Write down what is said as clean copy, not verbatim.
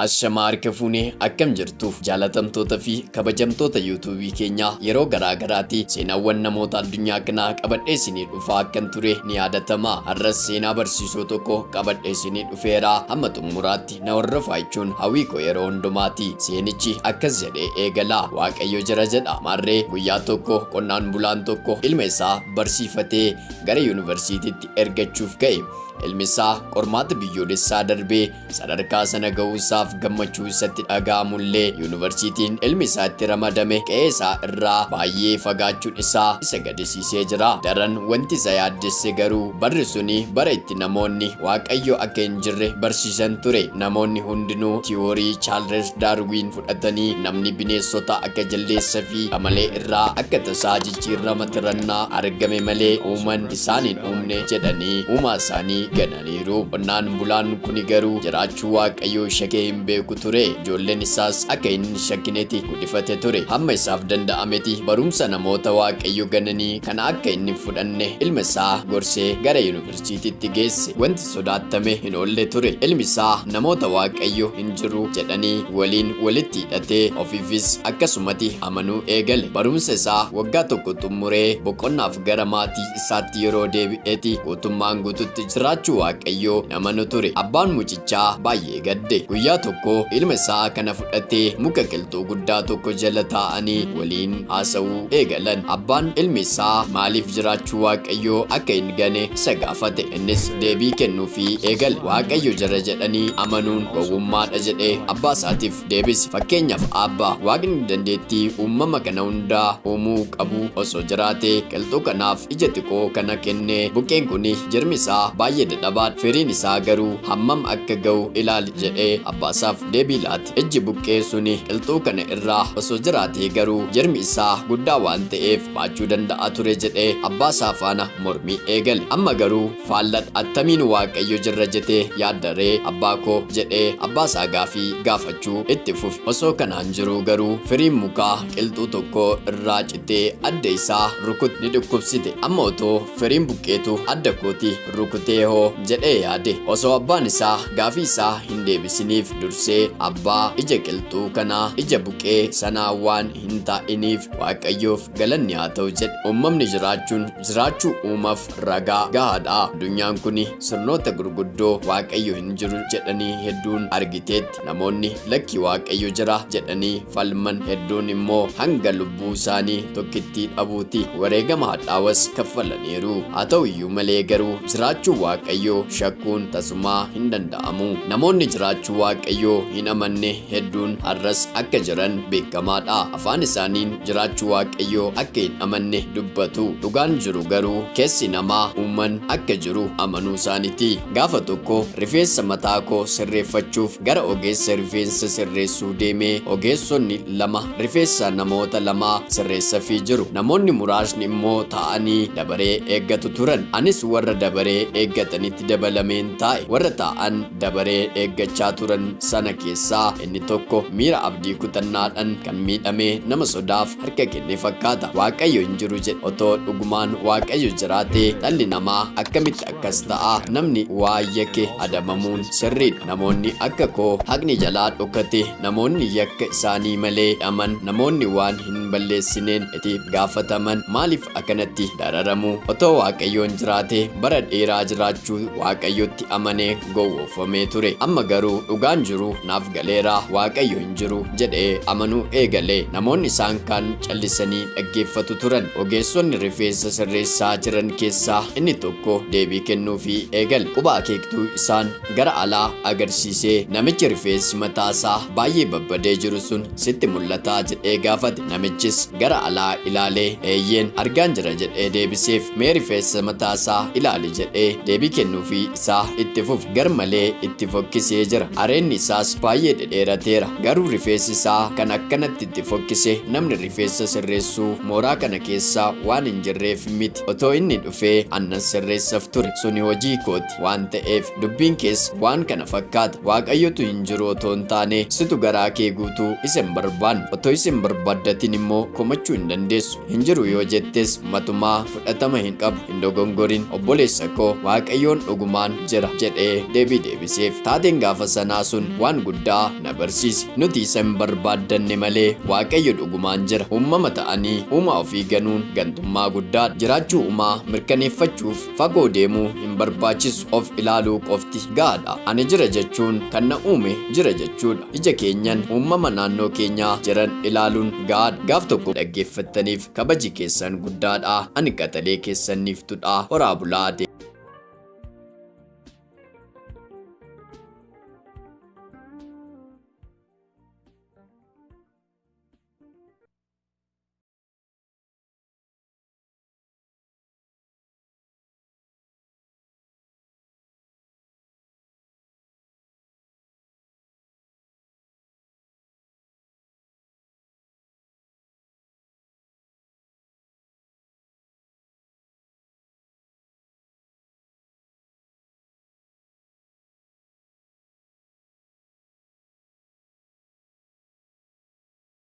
Ashamaa harka fuunee, akkam jirtu jaalatamtoota fi kabajamtoota yuutuubii keenyaa? Yeroo garaa garaati seenaawwan namoota addunyaa kanaa qabadhee isinii dhufaa akkan ture ni yaadatama. Har'as seenaa barsiisoo tokko qabadhee isinii dhufeera. Hamma xumuraatti na hordofaa jechuun hawwii koo yeroo hundumaati. Seenichi akkas jedhee eegala: Waaqayyo jira jedha. Maarree guyyaa tokko qonnaan bulaan tokko ilma isaa barsiifatee gara yuunivarsiitiitti ergachuuf ka'e. Ilmi isaa qormaata biyyoolessaa darbee sadarkaa sana ga'uu isaaf gammachuu isatti dhaga'amullee, yuunivarsiitiin ilmi isaa itti ramadame qe'ee isaa irraa baay'ee fagaachuun isaa isa gaddisiisee jira. Daran wanti isa yaaddesse garuu barri suni bara itti namoonni Waaqayyo akka hin jirre barsiisan ture. Namoonni hundinuu tiyoorii Chaarles Daarwiin fudhatanii namni bineensota akka jaldeessa fi qamalee irraa akka tasaa jijjiirama tirannaa argame malee uuman isaan hin uumne jedhanii uumaa isaanii gananiiru. Qonnaan bulaan kuni garuu jiraachuu Waaqayyoo shakkee hin beeku ture. Ijoolleen isaas akka hin shakkinetti guddifate ture. Hamma isaaf danda'ameti barumsa namoota Waaqayyo gananii kana akka inni hin fudhanne ilma isaa gorsee gara yuunivarsiitiitti geesse. Wanti sodaatame hin oolle ture. Ilmi isaa namoota Waaqayyo hin jiru jedhanii waliin walitti hidhatee ofiifis akkasumati amanuu eegale. Barumsa isaa waggaa tokko xumuree boqonnaaf gara maatii isaatti yeroo deebi'eeti guutummaan guututti jiraachuu Waaqayyoo hin amanu ture. Abbaan mucichaa baay'ee gadde. Guyyaa tokko ilma isaa kana fudhatee muka qilxuu guddaa tokko jala taa'anii waliin haasa'uu eegalan. Abbaan ilmi isaa maaliif jiraachuu Waaqayyoo akka hin gane isa gaafate. Innis deebii kennuufii eegale. Waaqayyo jira jedhanii amanuun gowwummaadha jedhee abbaa isaatiif deebise. Fakkeenyaaf abbaa, Waaqni dandeettii uumama kana hundaa uumuu qabu osoo jiraate qilxuu kanaaf ija xiqqoo kana kennee, buqqeen kun jirmi isaa baay'ee dadhabaadha, firiin isaa garuu hammam akka ga'u ilaali jedhee abbaasaaf deebii laate. Ijji buqqee suni qilxuu kana irraa osoo jiraatee garuu jirmi isaa guddaa waan ta'eef baachuu danda'a ture jedhee abbaasaa faana mormii eegale. Amma garuu faalladha. Attamiin Waaqayyo jirra jetee yaaddaree, abbaa koo, jedhee abbaasaa gaafii gaafachuu itti fufe. Osoo kanaan jiruu garuu firiin mukaa qilxuu tokko irraa citee adda isaa rukut ni dhukkubsite. Amma otoo firiin buqqeetu adda kooti rukutee hoo, jedhee yaade. Osoo abbaan isaa gaafii isaa hin deebisiniif dursee, abbaa, ija qilxuu kanaa ija buqqee sanaa waan hin taa'iniif Waaqayyoof galanni haa ta'u jedhe. Uumamni jiraachuun jiraachuu uumaaf ragaa gahaadha. Addunyaan kun sirnoota gurguddoo Waaqayyo hin jiru jedhanii hedduun argiteetti. Namoonni lakkii Waaqayyo jira jedhanii falman hedduun immoo hanga lubbuu isaanii tokkittii dhabuuti wareegama hadhaawas kaffalaniiru. Haa ta'u iyyuu malee garuu jiraachuu Waaqayyoo shakkuun tasumaa hin danda'amu. Namoonni jiraachuu Waaqayyoo hin amanne hedduun har'as akka jiran beekamaadha. Afaan isaaniin jiraachuu Waaqayyoo akka hin amanne dubbatu. Dhugaan jiru garuu keessi namaa uuman akka jiru amanuu isaaniiti. Gaafa tokko rifeensa mataa koo sirreeffachuuf gara ogeessa rifeensa sirreessuu deemee ogeessonni lama rifeensa namoota lamaa sirreessafii jiru. Namoonni muraasni immoo taa'anii dabaree eeggatu turan. Anis warra dabaree eeggatanitti dabalameen taa'e. Warra taa'an dabaree eeggachaa turan sana keessaa inni tokko miira abdii kutannaadhaan kan miidhame nama sodaaf harka kenne fakkaata. Waaqayyo hin jiru jedhe. Otoo dhugumaan Waaqayyo jiraate dhalli namaa akkamitti akkas ta'a? Namni waa yakke adabamuun sirriidha. Namoonni akka koo haqni jalaa dhokate, namoonni yakka isaanii malee hidhaman, namoonni waan hin balleessineen itti gaafataman maaliif akkanatti dararamu? Otoo Waaqayyoon jiraate bara dheeraa jiraachuu Waaqayyotti amanee gowwoofamee ture. Amma garuu dhugaan jiru naaf galeera. Waaqayyo hin jiru jedhee amanuu eegale. Namoonni isaan kaan callisanii dhaggeeffatu turan. Ogeessonni rifeensa sirreessaa jiran keessaa inni tokko deebii kennuufii eegale. Quba akeektuu isaan gara alaa agarsiisee, namichi rifeensi mataasaa baay'ee babbadee jiru sun sitti mul'ataa, jedhee gaafate. Namichis gara alaa ilaalee, eeyyeen, argaan jira jedhee deebiseef. Mee rifeensa mataasaa ilaali, jedhee deebii kennuufii isaa itti fufe. Gar malee itti fokkisee jira. Areenni isaas baay'ee dhedheerateera. Garuu rifeensi isaa kan akkanatti itti fokkise namni rifeensa sirreessuu mooraa kana keessa waan hin jirreef miti. Otoo inni dhufee annan sirreessaf ture. Suni hojii kooti waan ta'eef. Dubbiin kees waan kana fakkaata. Waaqayyotu hin jiru otoo hin taane situ garaa kee guutuu isa hin barbaanne. Otoo isa hin barbaaddatin immoo komachuu hin dandeessu. Hin jiru yoo jettes matumaa fudhatama hin qabu. Hin dogongorin, obboleessa koo. Waaqayyo Waaqayyoon dhugumaan jira jedhee deebii deebiseef. Taateen gaafa sanaa sun waan guddaa na barsiise. Nuti isa hin barbaaddanne malee Waaqayyo dhugumaan jira. Uumama ta'anii uumaa ofii ganuun gantummaa guddaadha. Jiraachuu uumaa mirkaneeffachuuf fagoo deemuu hin barbaachisu. Of ilaaluu qofti gahaadha. Ani jira jechuun kan na uume jira jechuudha. Ija keenyan uumama naannoo keenyaa jiran ilaaluun gahaadha. Gaaf tokko dhaggeeffattaniif kabaji keessan guddaadha. Ani qaxalee keessaniiftudha. Horaa bulaa.